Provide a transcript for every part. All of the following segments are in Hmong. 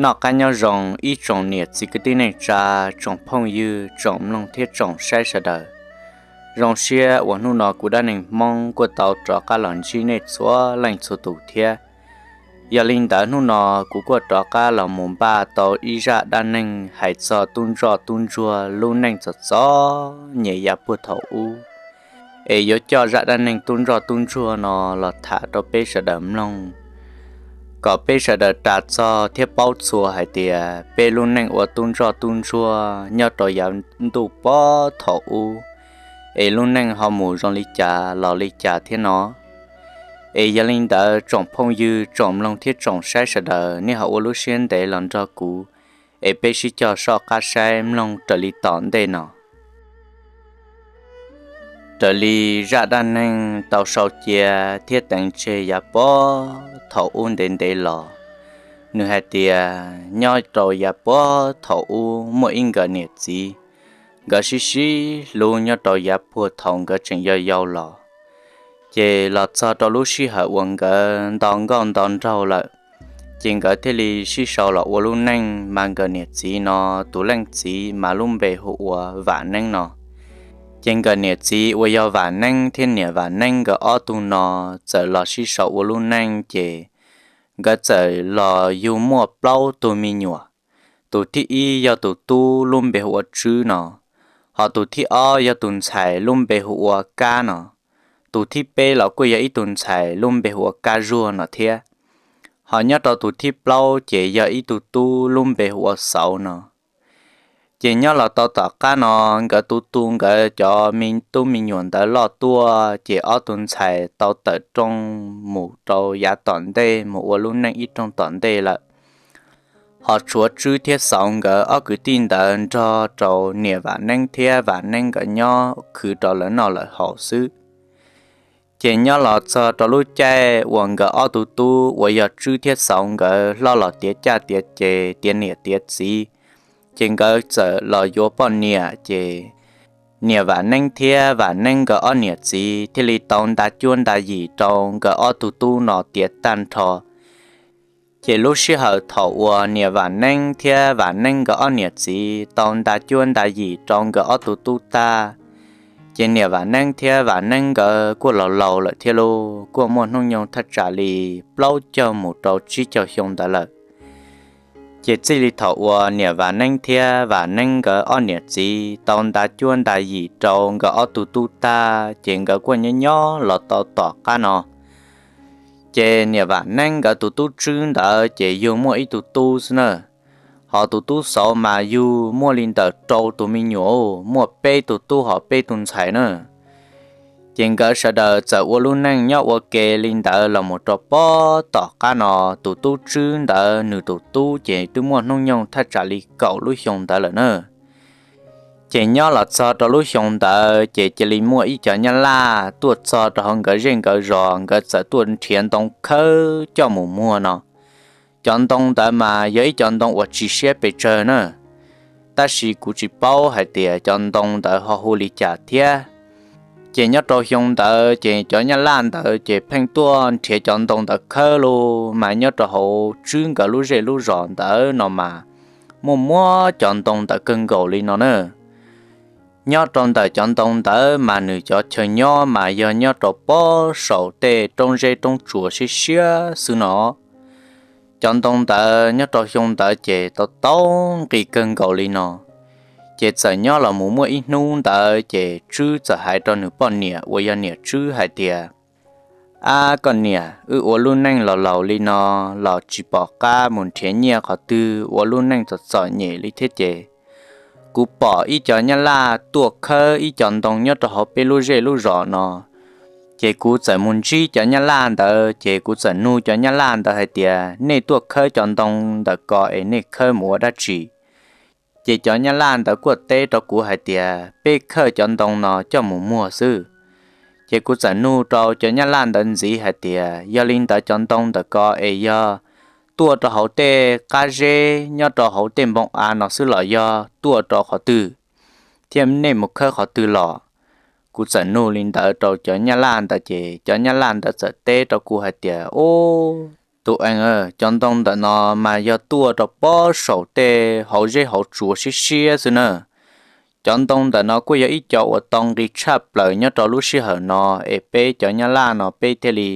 Noj qab nyob zoo ib tsoom niam txiv kwv tij neej tsa, tsoom phooj ywg, tsoom mloog thiab tsoom saib sawv daws. Zoo siab uas hnub no kuv Dab Neeg Hmoob kuj tau rov qab los ntsib nej txhua leej txhua tus thiab. Yog li ntawd hnub no kuv kuj rov qab los mus npaj tau ib zaj dab neeg hais txog tub ntsoj tub ntsuag lub neej txom txom nyem yav puag thaum ub, es yuav coj zaj dab neeg tub ntsoj tub ntsuag no los tham rau peb sawv daws mloog, kom peb sawv daws ras txog thiab paub txhua hais tias peb lub neej ua tub ntsoj tub ntsuag nyob rau yav ntuj puag thaum ub, es lub neej ho mus zoo li cas los li cas thiab no. Es yog li ntawd tsoom phooj ywg, tsoom mloog thiab tsoom saib sawv daws, nej ho ua lub siab ntev los nrog kuv, es peb sib cog soj qab saib mloog raws li tom ntej no. Raws li zaj dab neeg tau sau cia thiab teev tseg yav puag thaum ub ntev ntev los, nws hais tias nyob rau yav puag thaum ub muaj ib nkawm niam txiv, nkawd sib sib hlub nyob rau yav puag thaum nkawd tseem yau yau los. Ces los txog rau lub sij hawm uas nkawd nto nkauj nto nraug lawm, ces nkawd thiaj li sib sau los ua lub neej. Mas nkawm niam txiv no, tus leej txiv mas lub npe hu ua Vam Neeb no. Ces nkawm niam txiv uas yog Vam Neeb thiab niam Vam Neeb nkawd ob tug no txawm los sib sau ua lub neej, ces nkawd txawm los yug muaj plaub tug me nyuam. Tus thib ib yog tus tub lub npe hu ua Tswb no, ho tus thib ob yog tus ntxhais lub npe hu ua Kab no, tus thib peb los kuj yog ib tug ntxhais lub npe hu ua Kab Zuag no thiab. Ho nyob rau tus thib plaub ces yog ib tug tub lub npe hu ua Xauv no. Ces nyob los tau tom qab no, nkawd tus tu nkawd cov me tub me nyuam ntawd loj tuaj, ces ob tug ntxhais tau tawm rooj mus rau yav tom ntej mus ua lub neej ib rooj tom ntej lawm. Ho tshuav Tswb thiab Xauv nkawd ob kwv tij ntawd nrog rau niam Vam Neeb thiab Vam Neeb nkawd nyob khwv rau lawv noj lawv haus xwb. Ces nyob los txog rau lub caij uas nkawd ob tug tub uas yog Tswb thiab Xauv nkawd hlob los tiav caj tiav ces tiav niam tiav txiv, ces nkawd txawm los yuav poj niam, ces niam Vam Neeb thiab Vam Neeb nkawd ob niam txiv thiaj li tau nta cuab nta yim rau nkawd ob tug tub no tiav tag nrho. Ces lub sij hawm thaum uas niam Vam Neeb thiab Vam Neeb nkawd ob niam txiv tau nta cuab nta yim rau nkawd ob tug tub tag, ces niam Vam Neeb thiab Vam Neeb nkawd kuj laus laus lawm thiab lauj, kuj muaj hnub nyoog thaj tsam li plaub caug mus rau tsib caug xyoo ntawd lawm. Ces txij li thaum uas niam Vam Neeb thiab Vam Neeb nkawd ob niam txiv tau nta cuab nta yim rau nkawd ob tug tub tag, ces nkawd kuj nyob nyob los tau tom qab no. Ces niam Vam Neeb nkawd tus tub Tswb ntawd ces yug muaj ib tug tub xwb na. Ho tus tub Xauv mas yug muaj li ntawm rau tus me nyuam, muaj peb tug tub ho peb tug ntxhais na. Ces nkawd sawv daws txawm ua lub neej nyob ua ke li ntawd los mus rau puag tom qab no. Tus tub Tswb ntawd nws tus tub ces twb muaj hnub nyoog thaj tsam li kaum lub xyoo ntawd lawm na. Ces nyob los txog rau lub xyoo ntawd ces cia li muaj ib cov nyab laj tuaj txog rau hauv nkawd zej nkawd zos, nkawd txawm tuaj nrhiav ntoo khawb coj mus muag no. Cov ntoo ntawd mas yog ib cov ntoo uas tsis siab pes tsawg na, tab sis kuv tsis paub hais tias cov ntoo ntawd ho hu li cas thiab. Ces nyob rau xyoo ntawd ces cov nyab laj ntawd ces pheej tuaj nrhiav cov ntoo ntawd khawb lauj. Mas nyob rau hauv Tswb nkawd lub zej lub zos ntawd no mas muaj muab cov ntoo ntawd kawg nkaus li no na. Nyob rau ntawm cov ntoo ntawd mas nws cov chaw nyob mas yog nyob rau pob saum tej roob zeb roob tsuas siab siab xwb no. Cov ntoo ntawd nyob rau xyoo ntawd ces tau tau nqi kawg nkaus li no. Ces txawm nyob los mus muaj ib hnub ntawd ces Tswb txawm hais rau nws poj niam uas yog niam Tswb hais tias, Ab koj niam, wb ua lub neej los laus li no los tsis pom qab mus nrhiav nyiaj qhov twg, ua lub neej txom txom nyem li thiab ces kuv pom ib cov nyab laj tuaj khawb ib cov ntoo nyob rau hauv peb lub zej lub zos no. Ces kuv txawm mus ntsib cov nyab laj ntawd ces kuv txawm nug cov nyab laj ntawd hais tias, Nej tuaj khawb cov ntoo ntawm ko es nej khawb mus ua dab tsi? Ces cov nyab laj ntawd kuj teb rau kuv hais tias, Peb khawb cov ntoo no coj mus muag xwb. Ces kuv txawm nug rau cov nyab laj ntawd ntxiv hais tias, Yog li ntawd cov ntoo ntawm ko es yog tuaj rau hauv tej qab zeb nyob rau hauv tej npoo av no xwb los yog tuaj rau qhov twg thiab nej mus khawb qhov twg los? Kuv txawm nug li ntawd rau cov nyab laj ntawd ces cov nyab laj ntawd txawm teb rau kuv hais tias, Ub, Tus ees, cov ntoo ntawm no mas yog tuaj rau pob saum tej hauv zej hauv tsuas siab siab xwb na. Cov ntoo ntawm no kuj yog ib co uas tau nqi tshaj plaws nyob rau lub sij hawm no, es peb cov Nyab Laj no peb thiaj li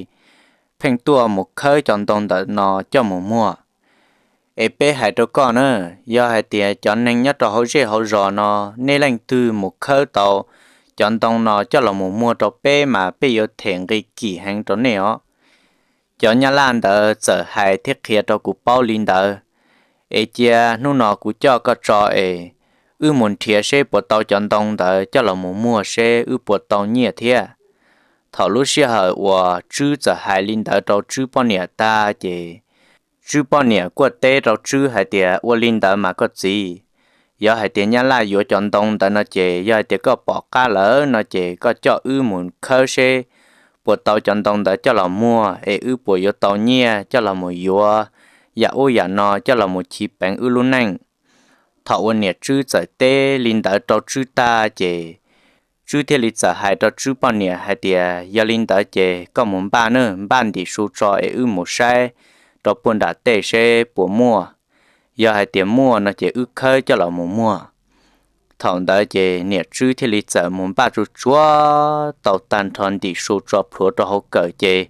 pheej tuaj mus khawb cov ntoo ntawm no coj mus muag. Es peb hais rau koj na, yog hais tias cov neeg nyob rau hauv zej hauv zos no, nej leej twg mus khawb tau cov ntoo no coj los mus muag rau peb mas peb yuav them nqi kim heev rau nej os. Cov Nyab Laj ntawd txawm hais thiab qhia rau kuv paub li ntawd. Es cia hnub no kuv coj koj tso es wb mus nrhiav seb puas tau cov ntoo ntawd coj los mus muag seb wb puas tau nyiaj thiab. Thaum lub sij hawm uas Tswb txawm hais li ntawd rau Tswb poj niam tag ces Tswb poj niam kuj teb rau Tswb hais tias, ua li ntawd mas koj txiv, yog hais tias Nyab Laj yuav cov ntoo ntawd no ces yog hais tias koj pom qab lawm no ces koj coj wb mus khawb seb puas tau cov ntoo ntawd coj los muag es wb puas yuav tau nyiaj coj los mus yuav yam ub yam no coj los mus chiv peev wb lub neej. Thaum uas niam Tswb txawm teb li ntawd rau Tswb tag ces Tswb thiaj li txawm hais rau Tswb poj niam hais tias, yog li ntawd ces koj mus npaj nawb, npaj ntim su tso es wb mus saib rau puag nram tej seb puas muaj. Yog hais tias muaj no ces wb khawb coj los mus muag. Thaum ntawd ces niam Tswb thiaj li txawm mus npaj tsuj tsuav tau tag nrho ntim su tso plhuav rau hauv kawm ces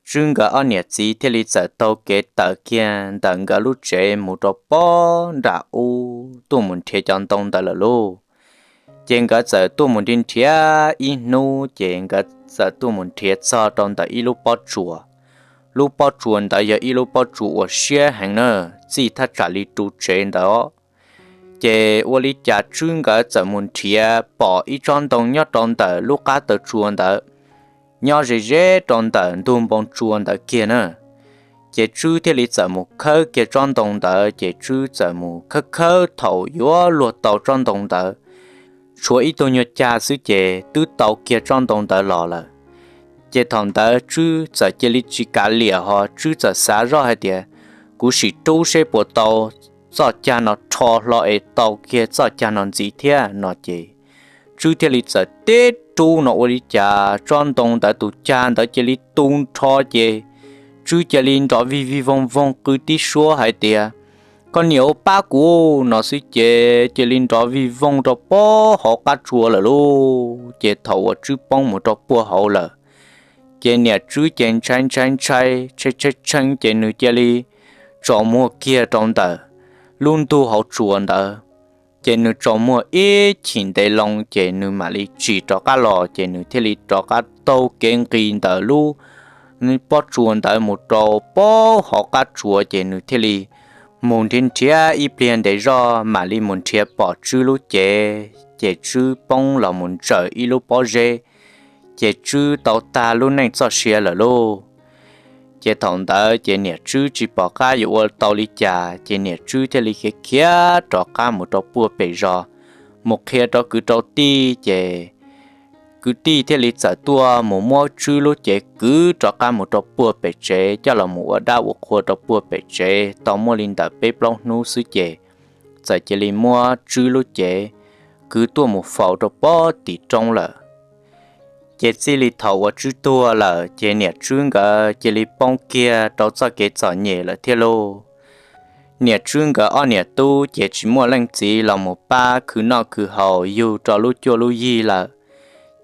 Tswb nkawd ob niam txiv thiaj li txawm taug kev tawm kiag ntawm nkawd lub tsev mus rau pob nram ub tuaj mus nrhiav cov ntoo ntawd lawm lauj. Ces nkawd txawm tuaj mus nrhiav nrhiav ib hnub ces nkawd txawm tuaj mus nrhiav txog rau ntawm ib lub pob tsuas. Lub pob tsuas ntawd yog ib lub pob tsuas uas siab heev na, txij thaj tsam li ru tsev ntawd. Ces ua li cas Tswb nkawd txawm mus nrhiav pom ib tsob ntoo nyob rau ntawm lub qab taw tsua ntawd, nyob ze ze rau ntawm ntug npoo tsua ntawd kiag na. Ces Tswb thiaj li txawm mus khawb kiag tsob ntoo ntawd, ces Tswb txawm mus khawb khawb thaum yuav luag tau tsob ntoo ntawd, tshuav ib tug nyuag cag xwb ces twb tau kiag tsob ntoo ntawd los lawm. Ces thaum ntawd Tswb txawm cia li tsis kav liam ho Tswb txawm xav zoj hais tias, kuv sim rub seb puas tau txoj cag no rho hlo es tau kiag txoj cag no ntxiv thiab no ces Tswb thiaj li txawm teb rub no ua li cas tsob ntoo ntawd tus cag ntawd cia li tu nrho ces Tswb cia li nrov vij vij voog voog qw tib suab hais tias, koj niam ua pab kuv no xwb ces cia li nrov vij voog rau pob hauv qab tsua lawm lauj. Ces thaum uas Tswb poob mus rau puag hauv lawm, ces niam Tswb ces ntshai ntshai ntshai tshee tshee tshee ces nws cia li tsaus muag kiag rau ntawm lub ntug hauv tsuas ntawd. Ces nws tsaus muag ib chim ntev loo ces nws mam li tsim rov qab los ces nws thiaj li rov qab taug kev nqis ntawm lub pob tsuas ntawd mus rau pob hauv qab tsuas ces nws thiaj li mus nrhiav nrhiav ib pliag ntev zog mam li mus nrhiav pom Tswb lub cev, ces Tswb poob los mus ntsawm ib lub pob zeb, ces Tswb tau tag lub neej txoj sia lawm lauj. Ces thaum ntawd ces niam Tswb tsis pom qab yuav ua tau li cas ces niam Tswb thiaj li khiav khiav rov qab mus rau puag pem zos, mus qhia rau kwv rau tij ces kwv tij thiaj li txawm tuaj mus muab Tswb lub cev kwv rov qab mus rau puag pem tsev coj los mus ua dab ua qhua rau puag pem tsev tau muaj li ntawm peb plaub hnub xwb ces txawm cia li muab Tswb lub cev kwv tuaj mus faus rau pob tim roob lawm. Ces txij li thaum uas Tswb tuag lawm ces niam Tswb nkawd cia li poob kiag rau txoj kev txom nyem lawm thiab lauj. Niam Tswb nkawd ob niam tub ces tsis muaj leej txiv los mus pab khwv noj khwv haus yug rau lub cuab lub yig lawm,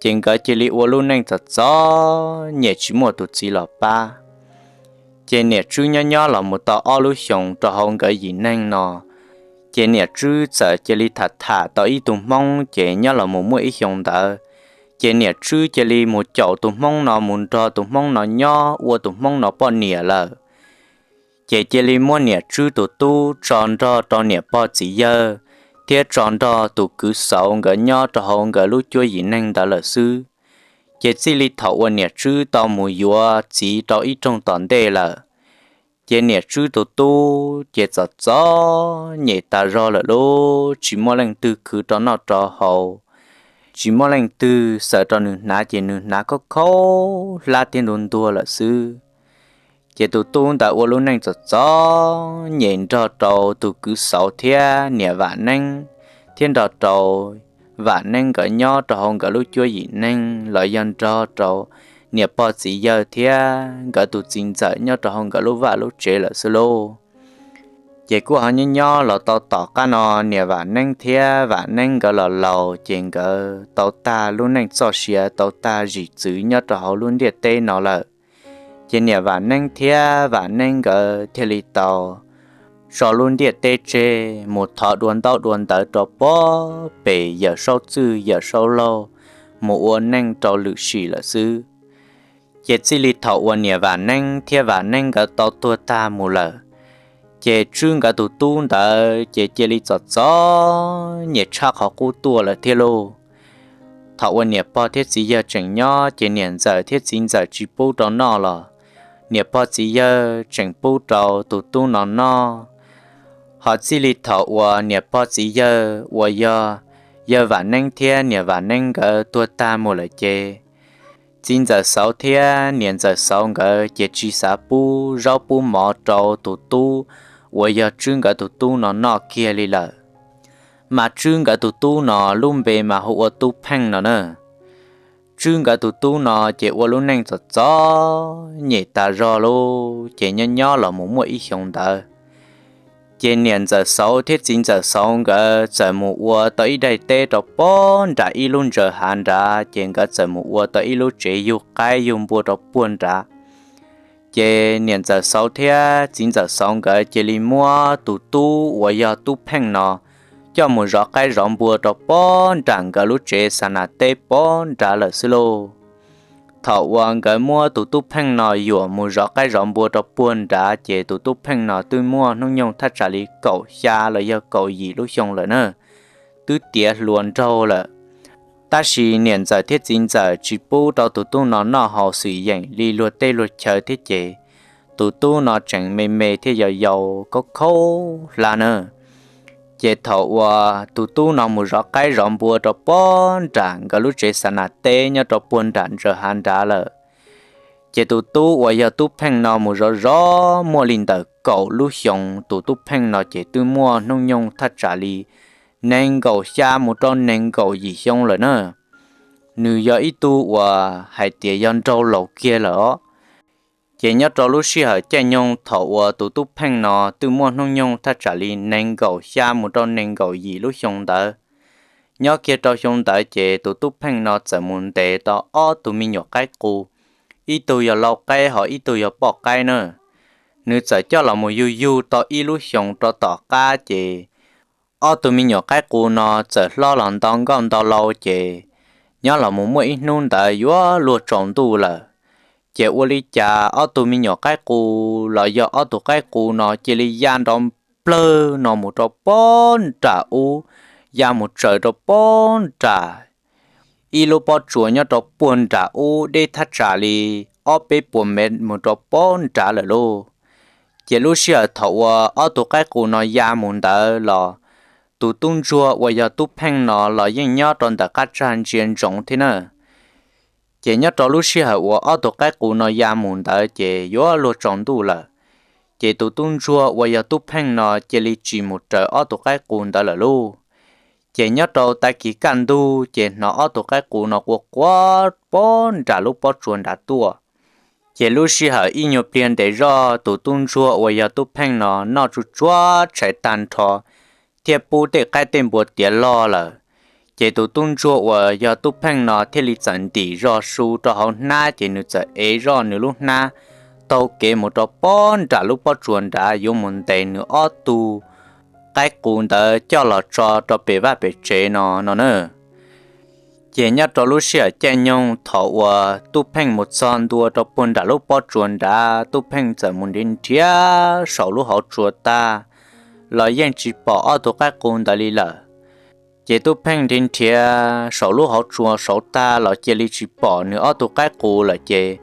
ces nkawd cia li ua lub neej txom txom nyem tsis muaj tus txiv los pab. Ces niam Tswb nyob nyob los mus tau ob lub xyoos rau hauv nkawd yim neeg no, ces niam Tswb txawm cia li tham tham tau ib tug Hmoob ces nyob los mus muaj ib xyoo ntawd, ces niam Tswb cia li mus caum tus Hmoob no mus nrog tus Hmoob no nyob ua tus Hmoob no poj niam lawm. Ces cia li muab niam Tswb tus tub tso nrog rau niam pog txiv yawg thiab tso nrog tus kwv xauv nkawd nyob rau hauv nkawd lub cuab yim neeg ntawd lawm xwb. Ces txij li thaum uas niam Tswb tau mus yuav txiv rau ib rooj tom ntej lawm, ces niam Tswb tus tub ces txom txom nyem tas zog lawm lauj, tsis muaj leej twg khwv rau noj rau haus, tsis muaj leej twg xaws rau nws hnav ces nws hnav khaub khaub hlab thiab ntuag ntuag lawm xwb. Ces tus tub ntawd ua lub neej txom txom nyem nrog rau tus kwv xauv thiab niam Vam Neeb, thiab nrog rau Vam Neeb nkawd nyob rau hauv nkawd lub cuab yim neeg los yog nrog rau niam pog txiv yawg thiab nkawd tus txiv ntxawm nyob rau hauv nkawd lub vaj lub tsev lawm xwb lauj. Ces kuj ho nyob nyob los tau tom qab no, niam Vam Neeb thiab Vam Neeb nkawd los laus ces nkawd tau tag lub neej txoj sia, tau tag zim txwv nyob rau hauv lub ntiaj teb no lawm. Ces niam Vam Neeb thiab Vam Neeb nkawd thiaj li tau tso lub ntiaj teb tseg mus thov dua ntaub dua ntawv rau pob pem yawm saub txwj yawm saub laug mus ua neej rau lwm sim lawm xwb. Ces txij li thaum uas niam Vam Neeb thiab Vam Neeb nkawd tau tuag tag mus lawm, ces Tswb nkawd tus tub ntawd ces cia li txom txom nyem tshaj qhov qub tuaj lawm thiab lauj. Thaum uas niam pog thiab txiv yawg tseem nyob ces niam ntxawm thiab txiv ntxawm tsis pub rau noj los niam pog txiv yawg tseem pub rau tus tub no noj. Ho txij li thaum uas niam pog txiv yawg uas yog yawg Vam Neeb thiab niam Vam Neeb nkawd tuag tag mus lawm ces txiv ntxawm Xauv thiab niam ntxawm Xauv nkawd ces tsis xav pub zaub pub mov rau tus tub uas yog Tswb nkawd tus tub no noj kiag li lawm. Mas Tswb nkawd tus tub no lub npe mas hu ua Tub Pheej no na. Tswb nkawd tus tub no ces ua lub neej txom txom nyem tas zog lauj, ces nyob nyob los mus muaj ib xyoo ntawd, ces niam ntxawm Xauv thiab txiv ntxawm Xauv nkawd txawm mus ua tau ib daim teb rau pob nram ib lub ntsaws hav nrad, ces nkawd txawm mus ua tau ib lub tsev yug qaib yug npua rau puag nrad. Ces niam ntxawm Xauv thiab txiv ntxawm Xauv nkawd cia li muab tus tub uas yog Tub Pheej no coj mus zov qaib zov npua rau pob nram nkawd lub tsev xa nas teb pob nrad lawm xwb lauj. Thaum uas nkawd muab tus Tub Pheej no yuam mus zov qaib zov npua rau puag nrad ces tus Tub Pheej no twb muaj hnub nyoog thaj tsam li kaum xya los yog kaum yim lub xyoo lawm na, twb tiav hluas nraug lawm. Tab sis niam ntxawm thiab txiv ntxawm tsis pub rau tus tub no noj haus xwm yeem li luag tej luag chaw thiab ces tus tub no tseem me me thiab yau yau khaub khaub hlab na. Ces thaum uas tus tub no mus zov qaib zov npua rau pob nram nkawd lub tsev xa nas teb nyob rau puag nram ntsaws hav nrad lawm, ces tus tub uas yog Tub Pheej no mus zov zov muaj li ntawm kaum lub xyoo, tus Tub Pheej no ces twb muaj hnub nyoog thaj tsam li nees nkaum xya mus rau nees nkaum yim xyoo lawm na. Nws yog ib tug uas hais tias yog nraug laus kiag lawm os. Ces nyob rau lub sij hawm caij nyoog thaum uas tus Tub Pheej no twb muaj hnub nyoog thaj tsam li nees nkaum xya mus rau nees nkaum yim lub xyoo ntawd, nyob kiag rau xyoo ntawd ces tus Tub Pheej no txawm mus ntes tau ob tug me nyuam qaib qus, ib tug yog lau qaib ho ib tug yog poj qaib na. Nws txawm coj los mus yug yug tau ib lub xyoos rau tom qab ces ob tug me nyuam qaib qus no txawm hlob los nto nkauj nto lau ces nyob los mus muaj ib hnub ntawd yuav luag tsaus ntuj lawm. Ces ua li cas ob tug me nyuam qaib qus los yog ob tug qaib qus no cia li ya nrov nplawg no mus rau pob nram ub, ya mus tsaws rau pob nram ib lub pob tsuas nyob rau puag nram ub deb thaj tsam li ob peb puas mev mus rau pob nrad lawm lauj. Ces lub sij hawm thaum uas ob tug qaib qus no ya mus ntawd los tus tub ntsuag uas yog Tub Pheej no los yeej nyob rau ntawm qab tsag ntsia ntsoov thiab na. Ces nyob rau lub sij hawm uas ob tug qaib qus no ya mus ntawd ces yuav luag tsaus ntuj lawm. Ces tus tub ntsuag uas yog Tub Pheej no cia li tsis mus raws ob tug qaib qus ntawd lawm lauj. Ces nyob rau tag kis kaj ntug ces hnov ob tug qaib qus no quaj quaj pob nram lub pob tsuas nrad tuaj. Ces lub sij hawm ib nyuag pliag ntev zoj tus tub ntsuag uas yog Tub Pheej no noj tsuj tsuag tshais tag nrho thiab pub tej qaib tej npua tiav log lawm. Ces tus tub ntsuag uas yog Tub Pheej no thiaj li txawm ntim zog su rau hauv hnab ces nws txawm ev zoj nws lub hnab taug kev mus rau pob nram lub pob tsuas nrad yuav mus ntes nws ob tug qaib qus ntawd coj los tso rau pem vaj pem tsev no no na. Ces nyob rau lub sij hawm caij nyoog thaum uas Tub Pheej mus txog ntua rau puag nram lub pob tsuas nrad, Tub Pheej txawm mus nrhiav nrhiav saum lub hauv tsuas tag los yeej tsis pom ob tug qaib qus ntawd li lawm. Ces Tub Pheej nrhiav nrhiav saum lub hauv tsuas saud tag los cia li tsis pom nws ob tug qaib qus lawm ces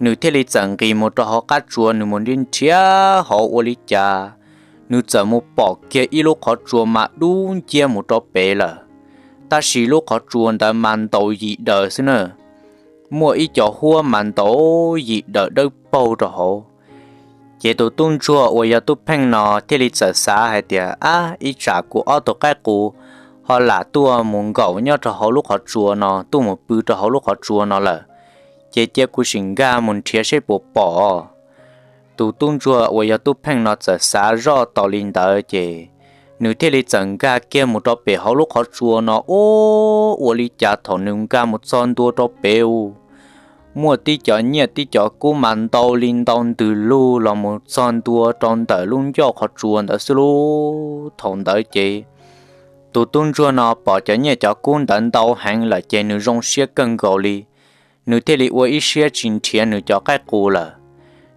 nws thiaj li txawm nqis mus rau hauv qab tsuas, nws mus nrhiav nrhiav hauv ua li cas nws txawm mus pom kiag ib lub qhov tsua mas dub nciab mus rau pem lawm. Tab sis lub qhov tsua ntawd mas ntaus yim daws xwb na, muaj ib co huab mas ntaus yim daws dawb paug rau hauv. Ces tus tub ntsuag uas yog Tub Pheej no thiaj li txawm xav hais tias, ab, ib tsam kuv ob tug qaib qus ho lam tuaj mus nkaum nyob rau hauv lub qhov tsua no, tuaj mus pw rau hauv lub qhov tsua no lawm. ces cia kuv sim nkag mus nrhiav seb puas pom. Tus tub ntsuag uas yog Tub Pheej no txawm xav zoj tau li ntawd ces nws thiaj li txawm nkag kiag mus rau pem hauv lub qhov tsua no. Ub, ua li cas thaum nws nkag mus txog ntua rau pem u, muaj tib cov nyiaj tib cov kub mas ntau li ntau ntws lug los mus txog ntua rau ntawm lub ncauj qhov tsua ntawd xwb lub. Thaum ntawd ces tus tub ntsuag no pom cov nyiaj cov kub ntawd ntau heev lawm ces nws zoo siab kawg nkaus li. Nws thiaj li ua ib siab tsis nrhiav nws cov qaib qus lawm.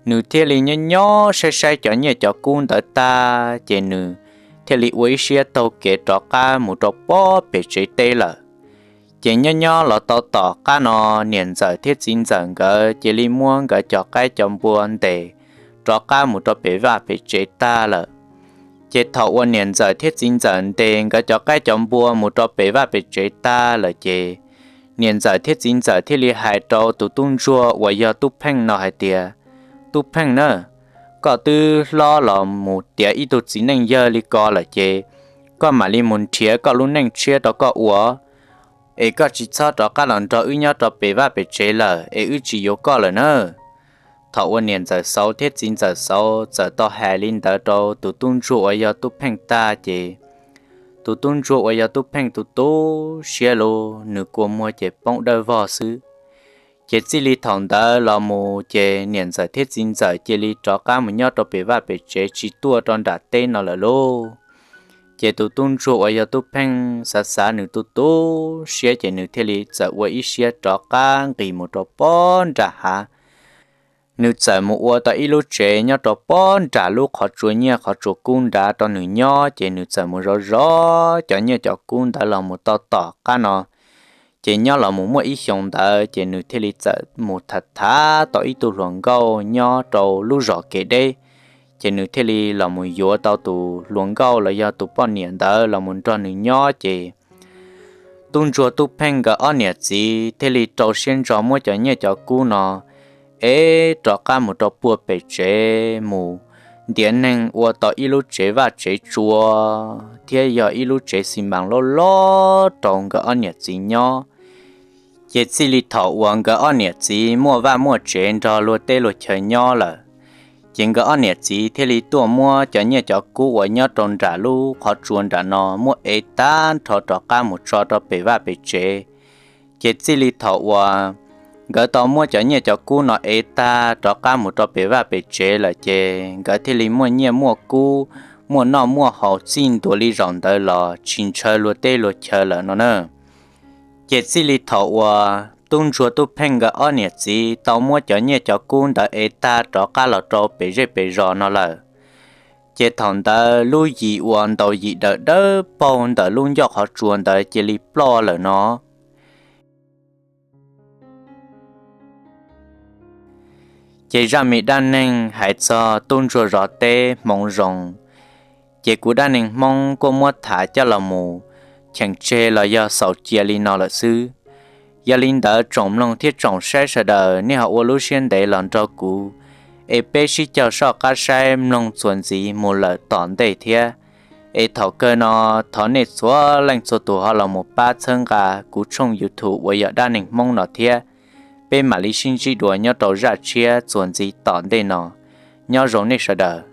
Nws thiaj li nyob nyob saib saib cov nyiaj cov kub ntawd tag ces nws thiaj li ua ib siab taug kev rov qab mus rau pob pem tsev teb lawm. Ces nyob nyob los tau tom qab no, niam ntxawm thiab txiv ntxawm nkawd cia li muab nkawd cov qaib cov npua ntes rov qab mus rau pem vaj pem tsev tag lawm. Ces thaum uas niam ntxawm thiab txiv ntxawm ntes nkawd cov qaib cov npua mus rau pem vaj pem tsev tag lawm ces niam ntxawm thiab txiv ntxawm thiaj li hais rau tus tub ntsuag uas yog Tub Pheej no hais tias, Tub Pheej na, koj twb hlob los mus tiav ib tug txiv neej yawg li ko lawm ces koj mam li mus nrhiav koj lub neej tshiab rau koj ua, es koj tsis txhob rov qab los nrog wb nyob rau pem vaj pem tsev lawm es wb tsis yuav koj lawm na. Thaum uas niam ntxawm Xauv thiab txiv ntxawm Xauv txawm tau hais li ntawd rau tus tub ntsuag uas yog Tub Pheej tag ces tus tub ntsuag uas yog Tub Pheej tu tu siab lug, nws kua muag ces poob dawb vog xwb. Ces txij li thaum ntawd los mus ces niam ntxawm thiab txiv ntxawm cia li rov qab mus nyob rau pem vaj pem tsev tsis tuaj rau nram teb no lawm lauj. Ces tus tub ntsuag uas yog Tub Pheej xav xav nws tu tu siab ces nws thiaj li txawm ua ib siab rov qab nqis mus rau pob nram hav. Nws txawm mus ua tau ib lub tsev nyob rau pob nram lub qhov tsua nyiaj qhov tsua kub nrad rau nws nyob, ces nws txawm mus zov zov cov nyiaj cov kub ntawd los mus tau tom qab no. Ces nyob los mus muaj ib xyoos ntawd ces nws thiaj li txawm mus tham tau ib tug hluas nkauj nyob rau lub zos kev deb. Ces nws thiaj li los mus yuav tau tus hluas nkauj los yog tus poj niam ntawd los mus nrog nws nyob ces tub ntsuag Tub Pheej nkawd ob niam txiv thiaj li rau siab ntso muab cov nyiaj cov kub no ev rov qab mus rau puag pem tsev mus ntiav neeg ua tau ib lub tsev vaj tsev tsua thiab yog ib lub tsev xi mas loj loj rau nkawd ob niam txiv nyob. Ces txij li thaum uas nkawd ob niam txiv muaj vaj muaj tsev nrog luag teb luag chaw nyob lawm, ces nkawd ob niam txiv thiaj li tuaj muab cov nyiaj cov kub uas nyob rau nram lub qhov tsua nram no muab ev tag nrho rov qab mus tso rau pem vaj pem tsev. Ces txij li thaum uas nkawd tau muab cov nyiaj cov kub no ev tag rov qab mus rau pem vaj pem tsev lawm ces nkawd thiaj li muaj nyiaj muaj kub, muaj noj muaj haus txij ntua li zaum ntawd los tsis ntshaw luag teb luag chaw lawm no na. Ces txij li thaum uas tub ntsuag Tub Pheej nkawd ob niam txiv tau muab cov nyiaj cov kub ntawd ev tag rov qab los rau pem zej pem zos no lawm, ces thaum ntawd lub yim uas ntaus yim dawm dawb paug ntawm lub ncauj qhov tsua ntawd cia li ploj lawm no. Ces zaj me dab neeg hais txog tub ntsuag zov teb hmoov zoo, ces kuv dab neeg Hmoob kuj muab tham coj los mus cheem tseg los yog xaus cia li no lawm xwb. Yog li ntawd tsoom mloog thiab tsoom saib sawv daws nej ho ua lub siab ntev los nrog kuv, es peb sib caug soj qab saib mloog txuas ntxiv mus lawm tom ntej thiab. Es thaum kawg no thov nej txhua leej txhua tus ho los mus pab txhawb nqa kuv tshooj YouTube uas yog dab neeg Hmoob no thiab. Peb mam li sib ntsib dua nyob rau zaj tshiab txuas ntxiv tom ntej no. Nyob zoo nej sawv daws.